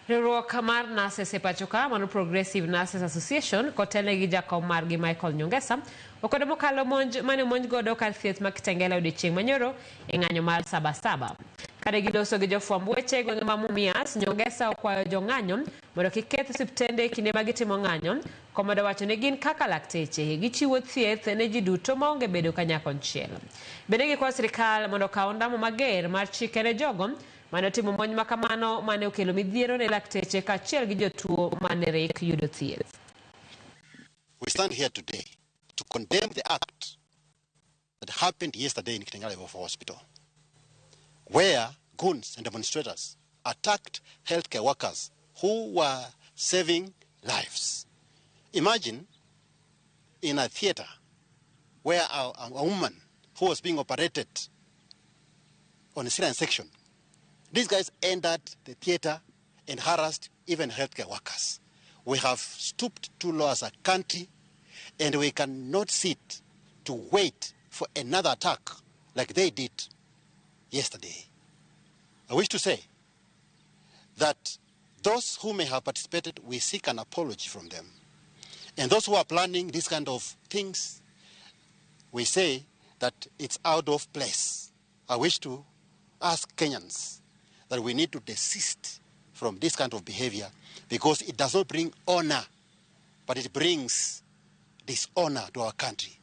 Riwruok mar nurses e pacho ka mano Progressive Nurses Association kotelne gi jakom margi Michael Nyongesa okwedo mokalo monj mane omonj godo kar thieth ma Kitengela odiochieng' manyoro e ng'anyo mar Saba Saba. Kane giloso gi jofwamb weche e gwenge ma Mumias, Nyongesa okwayo jong'anyo mondo kik keth osiptende e kinde ma gitimo ng'anyo, komedo wacho ni gin kaka lakteche gichiwo thieth ne ji duto maonge bedo kanyakonchiel. Bende gikwayo sirikal mondo okaw ondamo mager mar chike ne jogo mane otimo monj ma kamano mane okelo midhiero ne lakteche kaachiel gi jotuo mane rek yudo thieth. We stand here today to condemn the act that happened yesterday in Kitengela Level 4 Hospital, where goons and demonstrators attacked healthcare workers who were saving lives. Imagine in a theater where a woman who was being operated on a cesarean section, these guys entered the theater and harassed even healthcare workers. We have stooped too low as a country, and we cannot sit to wait for another attack like they did yesterday. I wish to say that those who may have participated, we seek an apology from them. And those who are planning these kind of things, we say that it's out of place. I wish to ask Kenyans that we need to desist from this kind of behavior because it does not bring honor, but it brings dishonor to our country.